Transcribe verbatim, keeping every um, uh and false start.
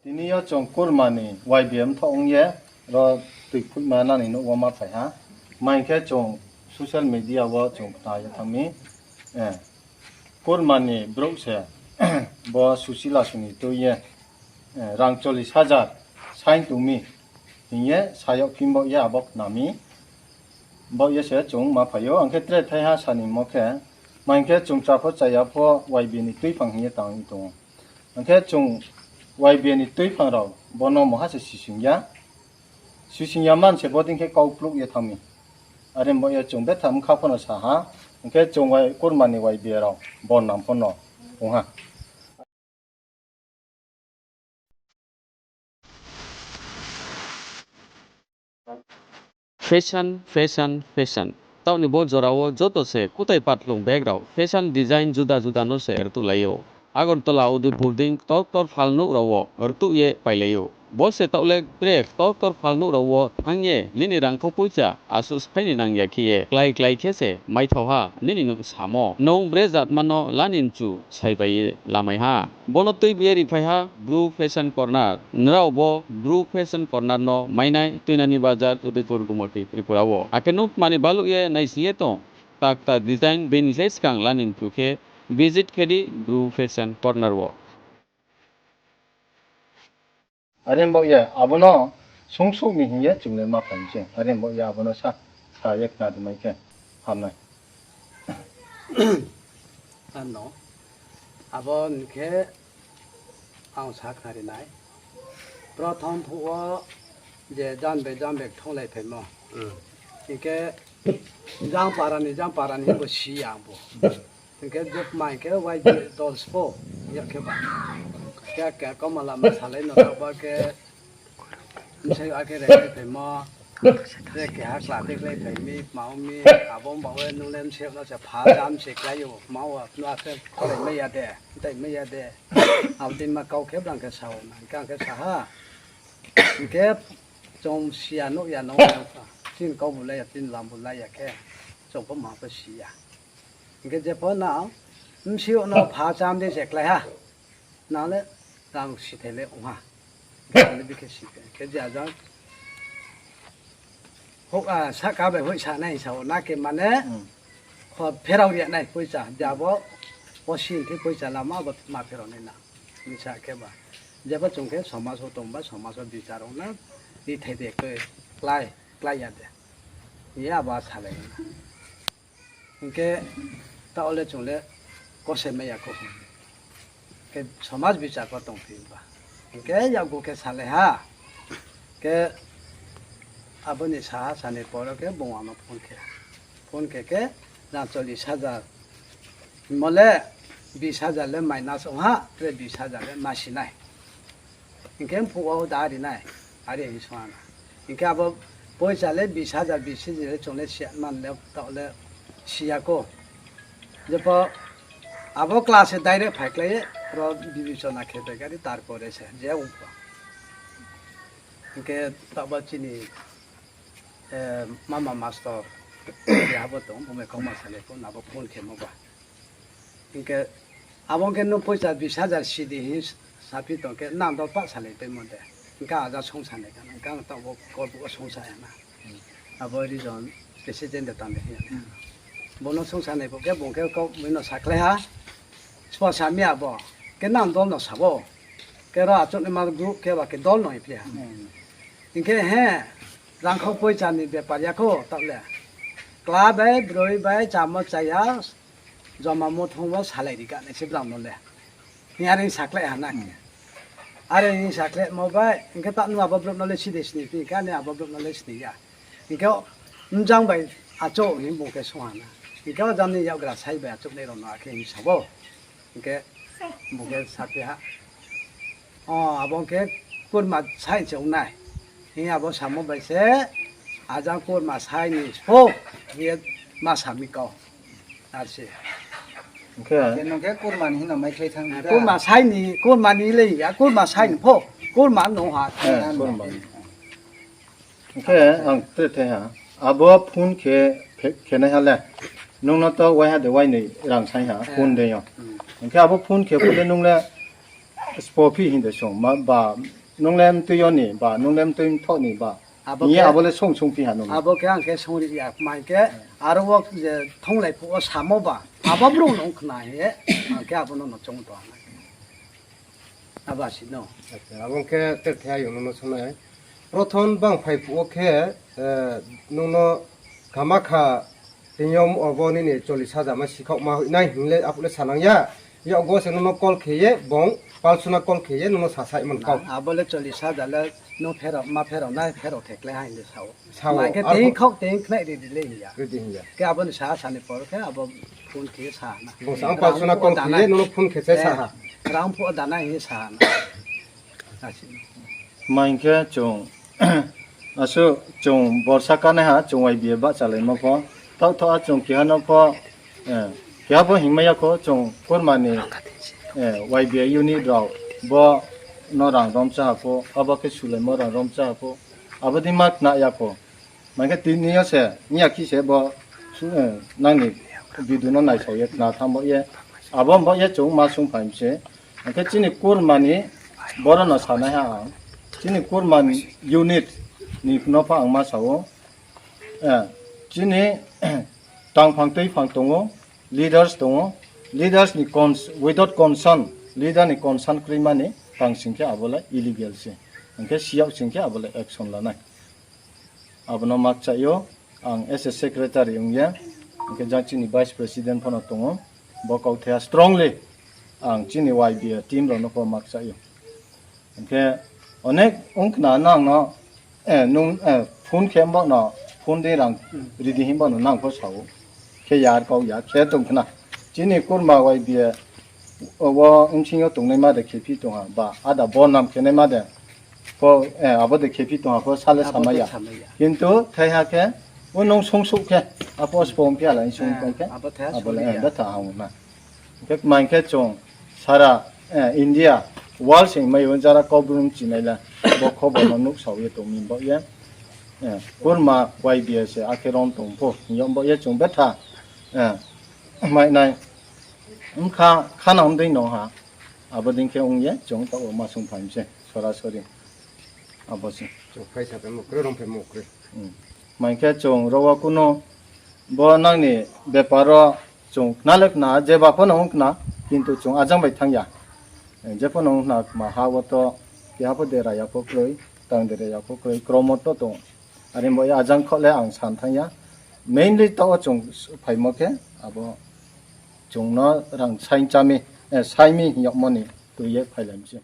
Tini yo chung Kurma ni Y B A mthoh ong ye, ro tuiphutma nani nouh wo ma phai ha. Tma hing khe chung social media wo chung khna ye thanng mi, eh, Kurma ni brouh se bo Susila song ni tui ye, eh, rang chollis hajar saing tong mi hing ye sa yag phi, baoh ye abo khna mi. Baoh ye se chung ma phai ou. Ang khe tre thaiha sa ni mo khe, tma hing khe chung cha pho chaya pho Y B A ni tuiphang hing ye tang tong ou. Ang khe chung Y B A ni tuiphang rao bo no mungha se sising ya. Sising ya man se bo dei khe kau pluh ye thanng mi. Are baoh ye chung betha bkha pho no sa ha. Ang khe chung Y-, Kurma ni Y B A rao bo nang pho no ong ha. Fashion, fashion, fashion. Taoh ni bo jora wo joto se kutai patlung bag rao fashion design juda juda no se rtuhlai ou. Agartala, Udaipur dei ktor ktor phalnouh rao wo rtuh ye pailai ou. Bo se taoh le tre ktor ktor phalnouh rao wo thanng ye nini rangkhau poicha asuh sphái ni nang ya khe ye klái klái khe se maithao ha nini nouh samo. Nung bre jatma no la ni mchu sai bai ye lamai ha. Bo no tuibi ye riphai ha Bru Fashion Corner. Nrao bo Bru Fashion Corner no mainai Tuinani Bazar, Udaipur, Gumoti, Tripura wo. Akhe nung tma ni baluh ye naising ye tong, kta kta design bini le skang la ni mchu khe visit khe di Bru Fashion Corner wo. Are baoh ye abo no sungsouh ni hing ye chung le ma phai se. Are baoh ye abo no sa, sa ye khna ri mai khe ham nai. Ano, abo ni khe ang sa khnari nai. Prothom phuh wo je jang bai jang bai kthonglai phaimo. Hing khe jang para ni, jang para ni bo si ya ang bo. Hing khe jupma hing khe Y B A dol spo, ya khe ba. Khe, khe kauma lama salai no tabo khe, bsai akhe rei phaimo, je keha kla phi klái phai mi, ma ong mi, abo baoh ye nung le bsai no se pha cham se klái ou, ma ong, no akhe kholai mai ya de, tai mai ya de. Abo dei ma kau khe brang khe sa ou na, hing khe ang khe sa ha. Hing khe chung si ya, nuh ya, nung ya, chini kau bu lai ya, chini lam bu lai ya khe, chung pho ma pho si ya. Hing khe jepho nang bsai no pha cham de se klái ha. Nang le rang sithai le ong ha. Khe le bikhe si khe, khe je ajang. Houh, ah, sahka bai hoihsa nai sa ou na khe mane, kho pherao ri ya nai poicha, je abo, bo si hing khe poicha lama bo ma pherao nai na. Hing sa khe ba. Jepho chung khe somaj wo tong ba, somaj wo bichar ong na, rithai de khe klái, klái ya de. Hing ye abo salai na. Hing khe taoh le chung le kose mai ya kho. Khe somaj bichar pho tongphi ba. Hing khe yakgu khe salai ha. Khe abo ni saha sani poro khe bung ano phone khe. Phone khe khe rang chollis hajar. Mo le bis hajar le minus ong ha, tre bis hajar le ma si nai. Hing khe mphuh wo da ri nai, are hing song ha na. Hing khe abo poicha le bis hajar, bis hajar le chung le si ya man le taoh le si ya kho. Jepho abo class se direct phai klái ye, ro bibechona khe bai gari tarpore se je ong pho. Hing khe taoh bo chini, eh, mama mastor, je abo tong, bo mai kau ma salai pho, na bo phone khe mo ba. Hing khe abo hing khe nung poicha bis hajar si di hing saphi tong khe nang dol pah salai paimo de. Hing khe aja songsa nai kha, hing khe ang taoh bo kol bo songsa ya na. Abo region president de tang de hing ya. Bo no songsa nai bo khe, bung khe kau mui no sakhlai ha. Spo sa mi abo. Khe nang dol no sa bo. Khe ro achouh ni ma group khe ba khe dol no hing phi ha. Hing khe he, rangkhau poicha ni bepar ya kho taoh le. Kla bai, broi bai, chamo chaya, joma mo thong wo salai ri kha nai se brao no le. Hing are hing sakhlai ha na khe. Are hing sakhlaimo bai, hing khe taoh nung abo brouh no le si de sini phi, hing khe ani abo brouh no le sini ya. Hing khe mjang bai achouh hing bung khe song ha na. Hing khe o jang ni yakgra sai bai achouh nai rao no akhe hing sa bo. Hing khe bung khe saphi ha. O, abo hing khe kurma sai se ong nai. Hing abo samo bai se, ajang kurma sai ni spo, hing ye ma sa mi kau. Ar se. Hing khe, khe nung khe kurma ni hing no maikhlai thanng da. Kurma sai ni, kurma ni le ya, kurma sai ni pho, kurma no ha. Kurma ni. Hing khe ang tre thai ha. Abo phone khe, khe, khe nai ha le. Nung no to waiha de wainoi rang sai ha, phone de yo. Hing khe abo phone khe phu le nung le Spo phi hing de song ma ba, nung le mtui yo ni ba, nung le mtui mthoh ni ba. Abo khe abo le song song phi ha nung. Abo khe ang khe song ri ya, kma hing khe aro wo je thonglai phuh wo samo ba, abo brouh no ong khna hing ye, ang khe abo no no choung tong ha. Abo si no. Acha, abo khe ter the ayong no no sonai. Prothom bang phai phuh wo khe, eh, nung no kama kha Tini yo obo nini chollish hajar ma sikhaoh ma hoih nai hing le aphuh le sanang ya. Yakgo se nono call khe ye bung palsuna call khe ye nono sasaih man kau. Abo le chollish hajar le nung pherao, ma pherao nai pherao thekle ha hing de sao. Sao, ma khe tei khaoh tei khnai ri di le hing ya. Ri di hing ya. Khe abo ni sa sa ni por khe abo phone khe sa na. Bung sa ang palsuna call khe ye nono phone khe se sa ha. Rang phuh dana hing sa na. Asi. Ma hing khe chung, asuh chung borsa kanaiha chung Y B A bahchalaimo pho, taoh thaoh a chung keha no pho, eh, keha pho hingmai ya kho, chung kurma ni, eh, Y B A unit rao bo no rang romcha ha pho, abo khe sulaimo rang romcha ha pho, abo dei ma khna ya kho. Ma hing khe tini yo se, ong ya khe se bo, eh, nang ni video no naisao ye khna thanng bo ye, abo bo ye chung ma sung phai mi se. Hing khe chini kurma ni boro no sanaiha ang. Chini kurma ni unit ni no pho ang ma sa ou. Eh, chini tangphang tuiphang tong ou, leaders tong ou, leaders ni cons-, without consent, leader ni consent kroima ni tang sing khe abo le illegal se. Hing khe siyag sing khe abo le action lanai. Abo no ma kchaih ou, ang as a secretary ong ye, hing khe jang chini vice president pho no tong ou, bo kauthai ha strongly ang chini Y B A team rao no pho ma kchaih ou. Hing khe onek ong khna nang no, eh, nung, eh, phone khe bo no, phone dei rang ri di hing bo no nang pho sa ou. Khe yar kau ya khe tong khna. Chini kurma Y B A wo bsing yo tongnaima de khephi tong ha, ba ada bodnam khenaima de pho, eh, abo de khephi tong ha pho sa le samai ya. Kintu thaiha khe, o nung sungsouh khe, apho spo ongphi ya la sung tong khe, abo le, eh, betha ha ong na. Hing khe kma hing khe chung sara, eh, India, world se hingmai ou jara Kaubru chinai le, bo khobor no nuhsao ye tong mi bo ye, eh, kurma Y B A se akhe rom tong pho hing yo bo ye chung betha, eh, mai nai. Bkha khana ong dei no ha, abo dei khe ong ye chung taoh wo ma sung phai mi se sorasori. Abo se. Chung phai sa phaimo kroi, rom phaimo kroi. Ma hing khe chung ro wo kuno bo nang ni bepar wo chung khna le khna, jeba pho no ong khna, kintu chung ajang bai thanng ya. Eh, je pho no ong khna kma ha wo to, keha pho dera ya pho kroi, tang dera ya pho kroi, kromo to tong. Are bo ye ajang khaoh le ang san thanng ya. Mainly taoh wo chung phaimo khe, abo chung no rang saing chá mi, eh, sai mi hing yagmo ni tui ye phailai mi se.